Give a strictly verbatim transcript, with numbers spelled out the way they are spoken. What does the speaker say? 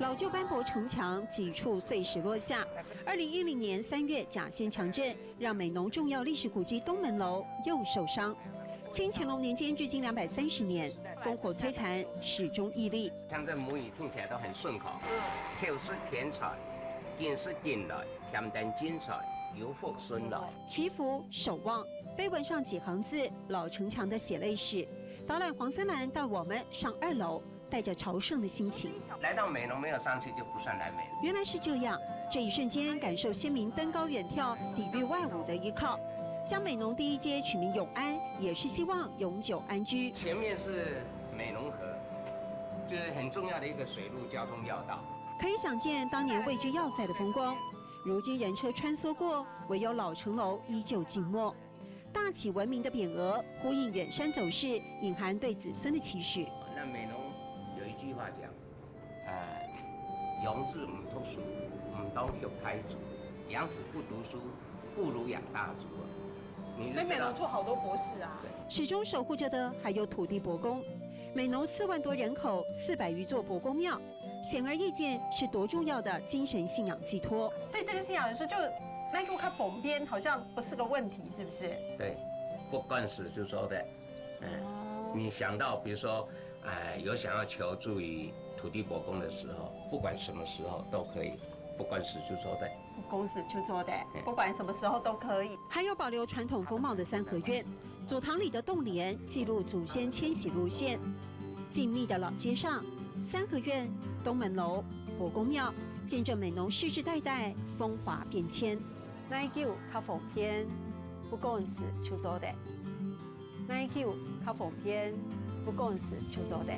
老旧斑驳城墙几处碎石落下。二零一零年三月甲仙强震，让美浓重要历史古迹东门楼又受伤。清乾隆年间至今两百三十年，烽火摧残，始终屹立。像这母语听起来都很顺口，口是甜菜，金是进来，甜甜金菜，有福孙来。祈福、守望，碑文上几行字，老城墙的血泪史，导览黄森兰带我们上二楼，带着朝圣的心情。来到美浓没有上去就不算来美浓。原来是这样，这一瞬间感受先民登高远眺、抵御外侮的依靠，将美浓第一街取名永安，也是希望永久安居。前面是美浓河，就是很重要的一个水陆交通要道。可以想见当年位居要塞的风光，如今人车穿梭过，唯有老城楼依旧静默。大起闻名的匾额呼应远山走势，隐含对子孙的期许。那美浓有一句话讲，哎，养子不读书，不当学太子，养子不读书，不如养大族啊。你就知道所以美浓出好多博士啊。对。始终守护着的还有土地伯公。美浓四万多人口，四百余座伯公庙，显而易见是多重要的精神信仰寄托。对这个信仰来说，就那个看旁边好像不是个问题，是不是？对，不管是就说的，嗯，你想到比如说，哎，有想要求助于土地伯公的时候，不管什么时候都可以，不管是就说的。公事就做的，不管什么时候都可以。还有保留传统风貌的三合院，祖堂里的洞联记录祖先迁徙路线。静谧的老街上，三合院、东门楼、伯公庙，见证美浓世世代代风华变迁。哪一久较方便，不管是就做的。哪一久较方便，不管是就做的。